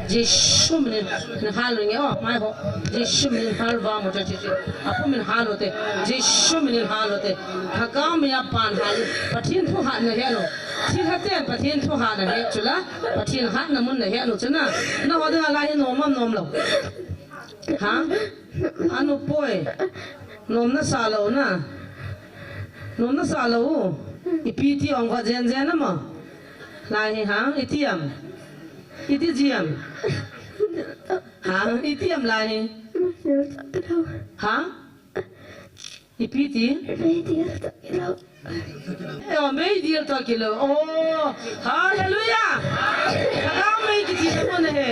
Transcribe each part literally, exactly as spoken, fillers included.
Jesu min in hal nge o, mai ho. Jesu min in hal va mo te, te, te. Apu min hal o te. Jesu min in hal o te. Lhagao mei a pan hal. Pathen thu hatna he lo. Thilha ten Pathen thu hatna he chula. Pathen hatna mun na he lo chuna. Na ho dinga lai hi nom am nom lo. Ha? Anu poi. Nom na sa lo na. Nom na sa lo. Ipi ti ong va jen jen na ma. Lai hi ha, iti am. Iti ji am. Ha, iti am lai hi. Ha? Ipi ti? Eo, meidil toh kilou. Oh, hallelujah. Lhagao mei kiti na mun he.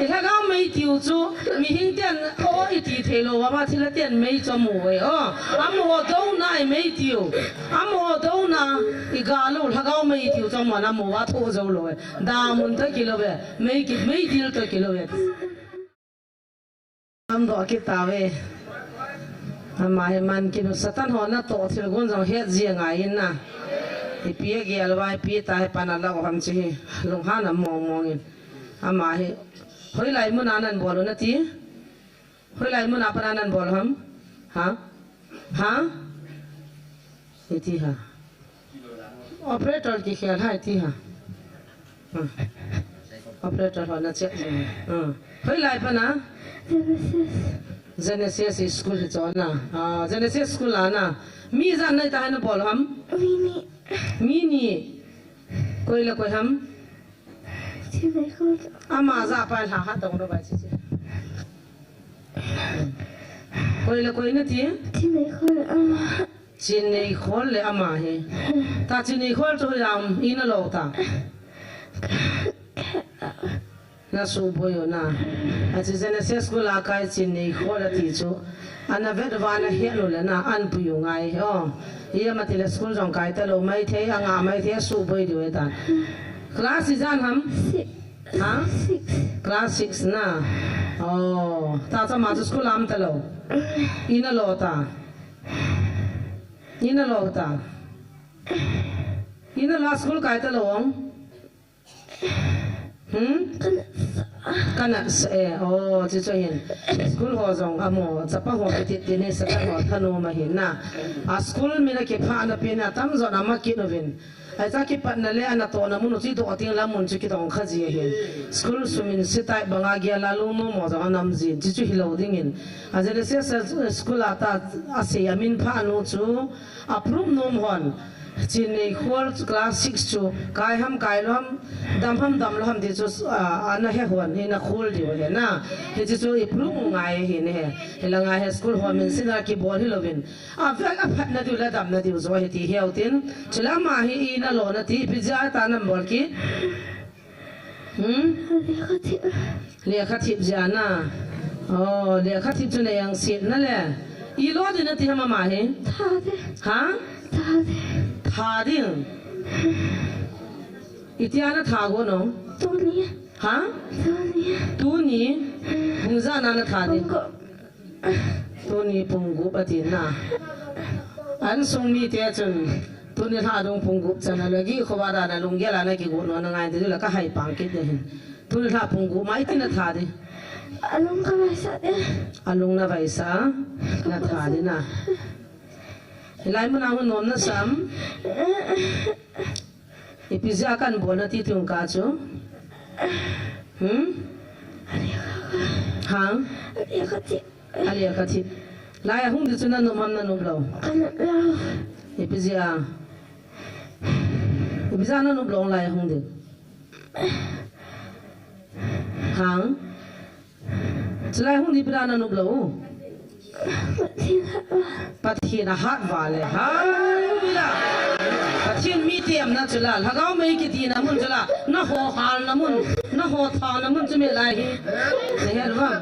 I lhagao mei tiu chu, mihing ten, oh, iti thei lou, ama thilha ten mei chu amu ve. Oh, amaho douna i mei tiu. Amaho douna i ga lou, lhagao mei tiu chu amun amu va tho jou lou ve. Damun toh kilou ve. Mei ki, meidil toh kilou ve. Am doh kit tave. Ama hi man kinu Satan ho natoh thil gun jong het jia ngai in na. Ipi a gel vai, ipi ta hi pan a la o ham chi hi. Lunghan a mong mong in. Ama hi. Hoilai mun a nan bol u nati. Hoilai mun a pan a nan bol ham. Ha? Ha? Iti ha. Operator kikhel hai ti ha. Hmm. Operator ho na check. Hmm. Hoilai pan a? Genesis. Genesis school hi chon na. Ah, Genesis school a na. Mi ijat nai ta hai na bol ham? Mi ni. Mi ni. Koi le koi ham? Chin Nei Khol. Ama ja pa lha ha tong ro bai chi chi. Koi le koi nati? Chin Nei Khol ama. Chin Nei Khol le ama hi. Ta Chin Nei Khol chu hoilam ina lo ta. Na suboi u na. Achi Genesis school a kai Chin Nei Khol ati chu. Ana vet uva ana het u le na an pui u ngai hi o. Ipi ama ti le school jong kai ta lou maithei, anga maithei, suboi diu ta. Class ijat ham? Six. Ha? Six. Class six na. Oh, ta cha ma chu school a um ta lou. Ina lo ta. Ina lo ta. Ina lo school kai ta lou ong. Hmm? Kana sa. Kana sa e. Oh, chi chu hin. School ho jong amo, chapa ho ti ti ni sa ta ho thanu ma hin na. A school mi na kipha na pi na tam jo na ma ki no vin. Ai cha kipat na le ana to na mun u chi do ting la mun chu ki dong kha ji hin. School sumin sitai banga gel a lung mo mo jong anam ji. Chi chu hilou ding in. A Genesis school a ta a sei a min pha nu chu. Approve nom hon, Chin Nei Khol class six chu, kai ham kai lou ham, dam ham dam lou ham ti chu, ah, ana he hon, ina khol diu he na. Hichi chu i prove ngai hi ne he. Hilanga he school ho min sin a kibol hi louvin. A vel a phatna diu le damna diu jo hi ti heu tin. Chule ama hi ina lo na ti ipi jeh a ta nam bol ki. Hmm? Lekha thip. Lekha thip jeh a na. Oh, lekha thip chu na yang sit na le. I lo ding na ti ham ama hi? Tha ding. Ha? Tha ding. Tha ding. Itia na tha got no? Tuni. Ha? Tuni. Tuni. Hung ja na na tha ding. Hung ko. Tuni pung gup ati na. An sung mite chun tuni lha dung pung gup chan a lagi khoba da na lunggel a na kigot nom na ngai ti la ka hai pang kit de hin. Tuni lha pung gup mai ti na tha di. Alung ka vai sa de. Alung na vai sa. Na tha di na. Hilai mun a hung nom na sam. Ipi jeh a kan bol na ti tung ka chu. Hmm? Hang? Lekha thip. A lekha thip. Lai a hung di chu na nom ham na nom lou? Ka nom lou. Ipi jeh a? Ipi jeh a na nom lou lai a hung di? Hang? Chulai hung di ipi jeh a na nom lou? Pathen a hat va le. Hallelujah. Pathen mi ti am na chula. Lhagao mei kiti na mun chula. Na ho hal na mun. Na ho tha na mun chu me lai hi. Na he vam.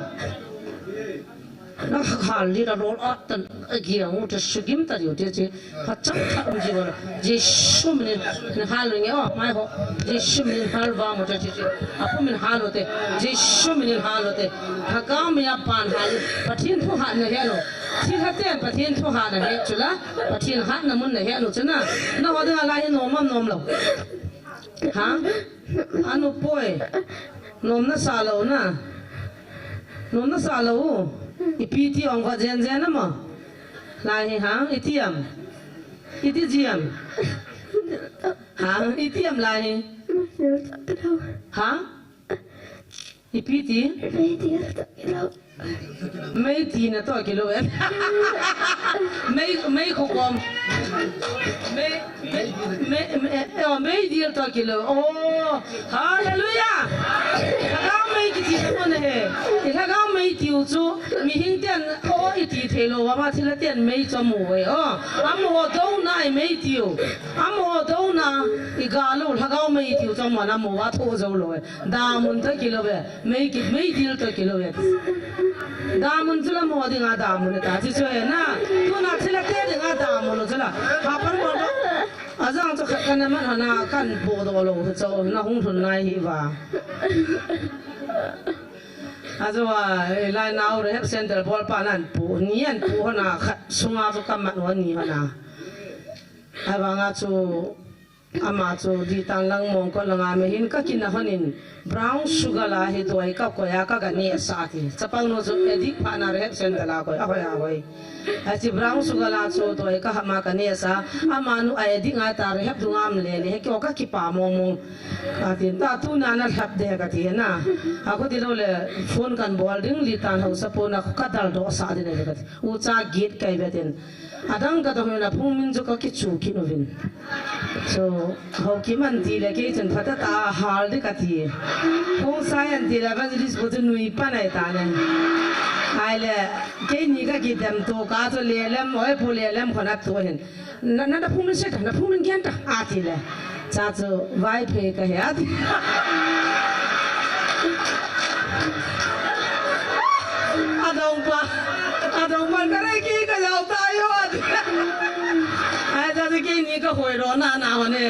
Na hal li na rol at tan a giang u te sugim ta diu te che. Hachang khat um ji bol. Jesu min in hal nge o, mai ho. Jesu min in hal va mo te te te. Apu min hal o te. Jesu min in hal o te. Lhagao mei a pan hal. Pathen thu hatna he lo. Thilha ten Pathen thu hatna he chula. Pathen hatna mun na he lo chuna. Na ho dinga lai hi nom am nom lou? Ha? Anu poi. Nom nasa lou na. Nom nasa lou. Ipi ti ong kha jen jen na mo. Lai hi hang, iti am. Iti ji am. Hang, iti am lai hi. Hang? Ipi ti? Mei ti na toh kilou e. Mei, mei khokom. Mei, mei, mei, mei, eh, oh, meidil toh kilou. Oh, hallelujah. Lhagao mei kiti na mo na he. I lhagao mei tiu chu, mihing ten, oh, iti thei lou, ama thil a ten mei chu amu e. Oh, amaho douna i mei tiu. Amaho douna, i ga lou, lhagao mei tiu chu amu, amu a tho jou lou e. Damun toh kilou e, mei ki, meidil toh kilou e. Damun chu la mo dinga damun ta, chi chu e na. Tuna thil a te dinga damun chu la. Ha pan mo lo. Ajang chu khat kana man hana kan po do lo chu na hung thun nai hi va. Ajo a, eh, lai nau rehab center bol pa nan pu, ni an pu hana khat sunga chu ka man wa ni hana. Avanga chu Ama chu ditan lang mong ko langa me hin ka kina honin brown sugar la hi doi ka koi a ka ga neh sa ti. Chapang nu chu addict pha na rehab center la koi a hoi a hoi. Achi brown sugar la chu doi ka hama ka neh sa. Ama nu a addict ngai ta rehab du ngam le le he kyo ka kipa mong mong. Ka tin ta tuna na lhap de ka ti na. A ko ti lo le phone kan bol ding li tan hausa po na ka dal do sa din le ka ti. U cha git kai ve tin. Adang ka dong na phung min chu ka kichu kit uvin. So, Haokip an ti le kei chun phatah a hal ding ka ti. Khongsai an ti le evangelist bu chu nui pa nai ta ne. Ai le, keini ka kidem to ka chu le lem, oi pu le lem khona to hin. Na, na, na phung min se ta, na phung min gen ta, a ti le. Cha chu Vaiphei ka he a ti. Adong pa, adong pa ka re ki ka jau ta yo a ti. Ai cha chu keini ka hoi ro na na ho ne.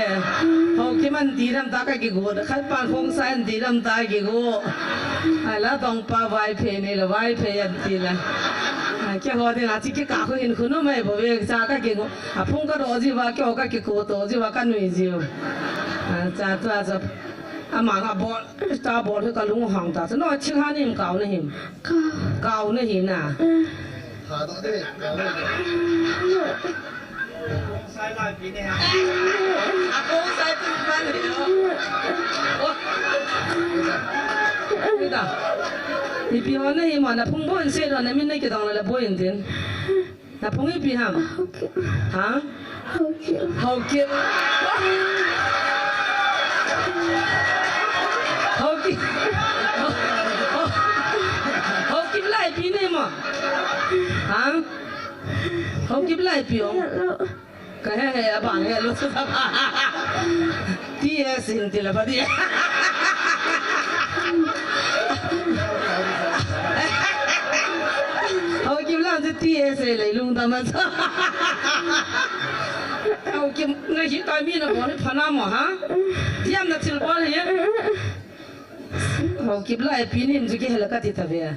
Haokip an ti lam ta ka kigo, khat pan Khongsai an ti lam ta kigo. Ai la dong pa Vaiphei ni la Vaiphei an ti la. Ai keiho ding a chi kikah khu hin khu nu mai bo ve cha ka kigo. A phung ka do jiu va, keiho ka kiko to jiu va, ka nui jiu. A, cha tua cha. Ama ka bol, ta bol ka lung hang ta. Cha no thil ha nim kau na him. Kau. Kau na hi na. Eh. A ko sai tu pa ni lo. Oh. Ni ta. Ipi ho na hi ma na phung bo in se lo na min na kidong la bo in tin. Na phung ipi ham? Haokip. Ha? Haokip. Haokip. Haokip. Haokip lai pi ne mo. Ha? Haokip lai pi o. Ka he he a bang he lo sa ba. T S in ti la ba di. Haokip lang chu T S A leilung ta ma cha. Haokip na hi ta mi na bol hi pha na mo ha? Diam na thil bol hi. Haokip la ipi nim chu kihel a ka ti ta ve.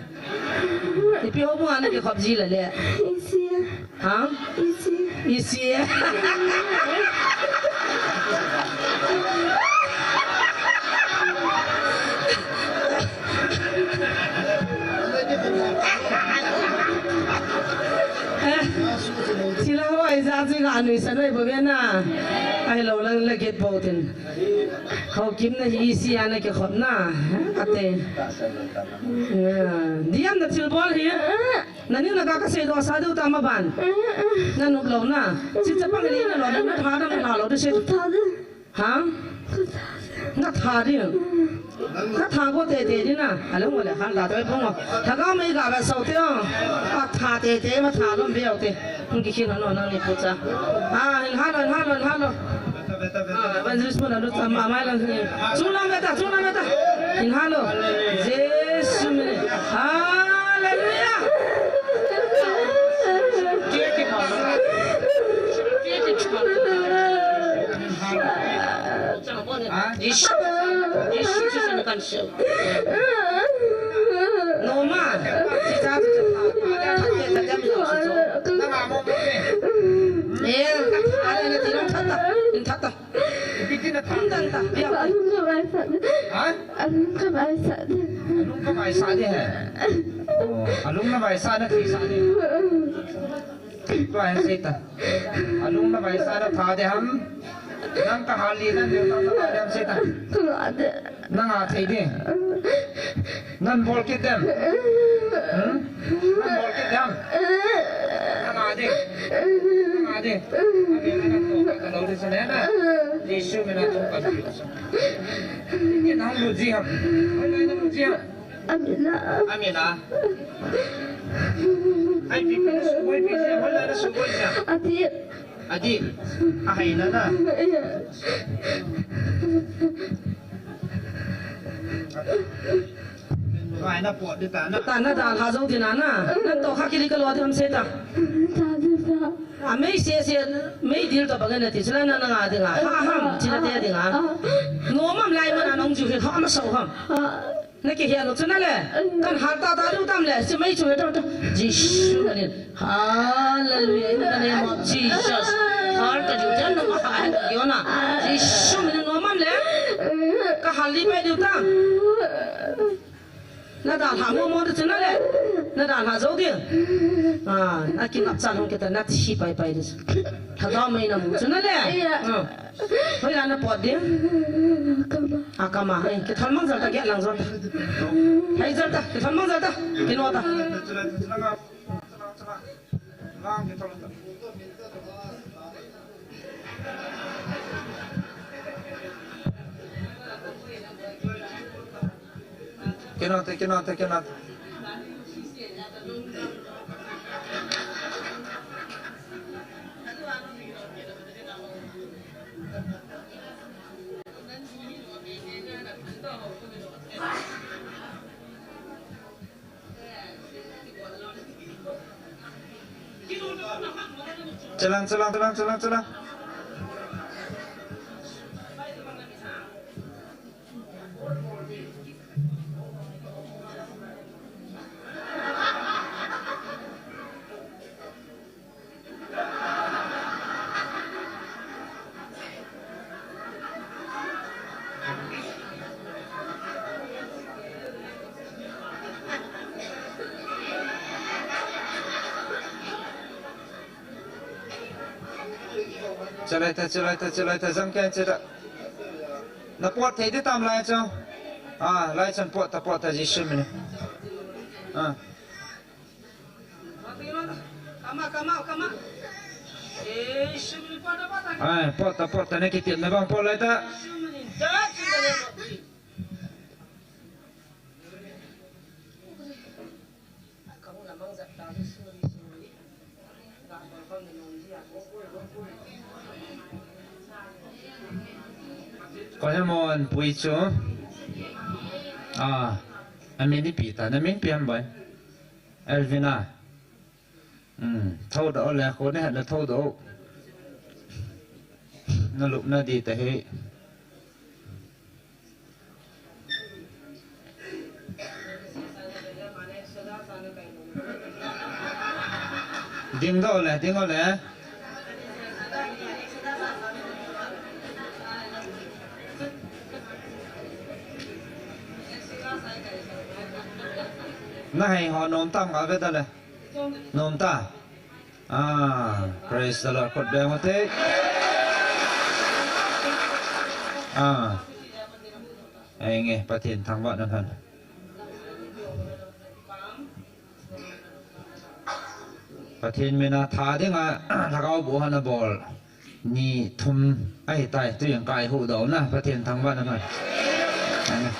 Ipi ho bu ana kikhop ji la le. Isi. Ha? Isi. Isi. Thil a hoi ja chu nga nui sa noi bo ve na. Ai lo lang la get bo tin. Haokip na hi isi ana kikhop na. Ate. Diam na thil bol hi. Na ning na ka ka sei do sa deu ta ma ban. Na nup lo na. Chi chapang li na lo na tha dam na lo de se. Tha de. Ha? Na tha de. Na tha ko te te di na. A lo mo le han la to pong. Tha ka mai ga ba sau te. A tha te te ma tha lo be te. Hung ki khin no nang ni pu cha. A hin ha lo, hin ha lo, hin ha lo. Ah, evangelist mo na lut am, amai lang ni. Chunam beta, chunam beta. In halo. Jesu mine. Hallelujah. Jesu, Jesu, Jesu, Jesu, Jesu. No ma. Chicha, chicha. Eh, ka tha le na ti long tha ta. In tha ta. Ipi ti na tha? Hung dang ta. Bia. Alung ka bai sa. Ha? Alung ka Vaisah ding. Alung ka vaisah ding he. Oh, alung na vaisah na thisa ding. Tua hen sei ta. Alung na vaisah na tha ding ham. Nang ka hal li nan ding ta tha ding ham sei ta. Tha ding. Nang a thei ding. Nang bol kit dem. Hmm? Nang bol kit dem. Nang a ding. Nang a ding. Amen. Nang ko ka lo ding sa na. Jesu min a tum ka. Kin hang lu ji ham. Hoi lai na lu ji ham. Amina. Amina. Ai, pi, pi, na suboi pi ji ham. Hoi lai na suboi ji ham. Ati. Ati. Ahai na na. Ai, na pot di ta na. Ta na dalha jou di na na. Na to kha kili ka lo di ham sei ta. Ta di ta. A mei se se, mei dil to bang na ti, chula na na nga dinga. Ha ham, chula te dinga. Nom am lai mana nong ju hi ha ma so ham. Na ki hia lo chuna le. Kan hal ta ta lu tam le, si mei chu he to to. Jesu min. Hallelujah, in the name of Jesus. Hal ta ju jan na ma ha ta ki ona. Jesu min nom am le. Ka hal li pai lu tam. Na dalha mo mo tu chuna le. Na dalha jou ding. Ah, na ki ngap chan hong kita na thi pai pai ding. Lhagao mei na mu chuna le. Iya. Ah. Hoi la na pot ding. Kama. Ah, kama. Eh, kithol mang jal ta, kihei lang jal ta. Hei jal ta, kithol mang jal ta. Kino ta. Kino te, kino te, kino te. Chelang, chelang, chelang, chelang, chelang. Chalai ta, chalai ta, chalai ta, jang kei che ta. Na pot thei di tam lai chu. Ah, lai chun pot ta, pot ta, Jesu min. Ah. Ai, pot ta, pot ta, na kitin na bang pot lai ta. Ko he mon pui chu. Ah, amin ipi ta, na min ipi ham boi? Elvina. Hmm, thou doh le, ko ne hat le thou doh. Na lup na di ta he. Ding doh le, ding doh le. Na hei ho nom tam nga ve ta le. Nom ta. Ah, praise the Lord. Kot beng u te. Ah. Ei nge, Pathen thangvah na hen. Pathen mina tha dinga, lhagao bu hana bol. Ni thum ahi tai, tu yang kai hu do na, Pathen thangvah na hen. Ei nge.